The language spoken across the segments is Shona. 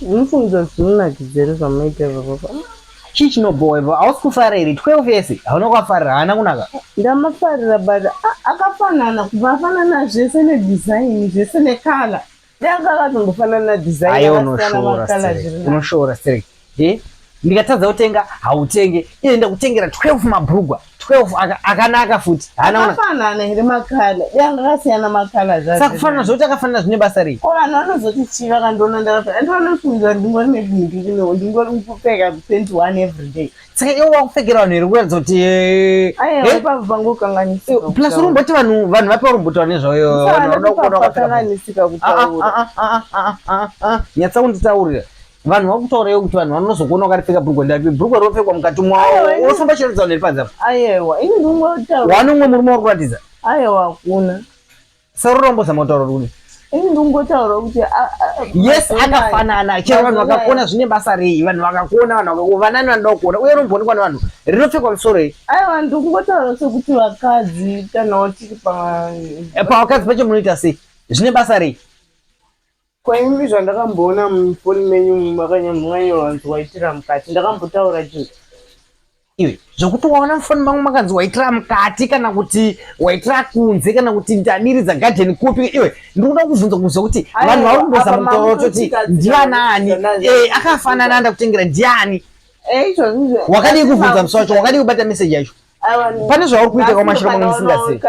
Munofunga zvinonakidza here zvamaita ipapa? Chii chinobhowa ipapo? Hausi kufara here? 12 yese hauna kuafarira, haana kunaka. Ndamafarira but akafanana kubva afanana zvese nedesign zvese necolour. Dai anga akatongofanana design Aiwa akasiyana unoshoora macolour stereki. zviri nani. Unoshoora stereki. Eh? Ndikatadza kutenga hautenge. Iye ndakutengera 12 mabhurugwa. 12 akanaka futi. Haana Akafanana here makala? Dai anga akasiyana makala zvazvo. Saka kufanana zvekuti akafanana zvine basa rei? Ko vanhu vanozoti chii vakandiona ndakapfeka? Andi vanofunga kuti ndingori nebindu rino, ndingori kupfeka pant one every day. Saka iwe wakupfekera vanhu here kuratidza kuti eh, Aiwa eh? ipapo pangokanganisika. Eh, plus urumboti vanhu vanhu vapi varumbotaura nezvayo vanhu vanoda kuona wakapfeka. Kanganisika kutaura. Ah, ah, ah, ah, Nyatsa kunditaurira. Vanhu vakutaura iwe kuti vanhu vanozokuona wakaripfeka bhurugwa ndapi bhurugwa rinopfekwa mukati mwawo unofamba chiratidza vanhu iri panze apa. Ayewa ini ndingotaura. Wane umwe murume wari kuratidza. Ayewa hakuna. Sarura umbozama kutaura kuti Ini ndingotaura kuti yes akafanana chero vanhu vakakuona zvine basa rei vanhu vakakuona vanhu vakakuona vanani vanoda kuona uye unomboonekwa nevanhu rinopfekwa musoro iyi. Aiwa ndikungotaura sekuti vakadzi kana tiri pa eh, pavakadzi pacho munoita sei zvine basa rei? Kwaimi zvandakamboona mufoni menyu makanyorwa kunzi waitira mukati ndakambotaura chii? Iwe zvekuti waona mufoni mangu makanzi waitira mukati kana kuti waitira kunze kana kuti ndadiridza garden kupi iwe ndikuda kuvhunza kuziva kuti vanhu vari kumbozama kutaura kutoti ndivanaani eh, akafanana ndakutengera ndiani eh, wakadii kuvhunza musi wacho wakadii kubata meseji yacho pane zvauri kuita kwamashiro mamwe musingazivi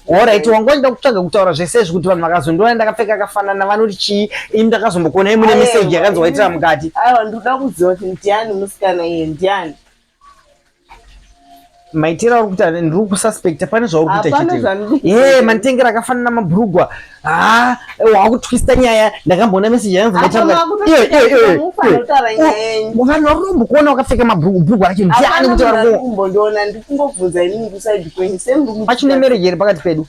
orit wanga wachida kutsvaga kutaura zvese izvi kuti vanhu vakazondiona ndakapfeka akafanana vanoti chii ini ndakazombokuonai mune meseji yakanzi waitira mukati aiwa ndikuda kuziva kuti ndiani musikana iye ndiani maitiro auri kuita ndiri kususpecta pane zvauri kuita chete ye manditengera akafanana mabhurugwa haa wakutwista nyaya ndakamboona message yanzi vanhu vari kumbokuona wakapfeka mabhurugwa acho ndiani kuti vari kumbondiona ndikungobvunza inini kusaidi kwenyu pachine marriage here pakati pedu?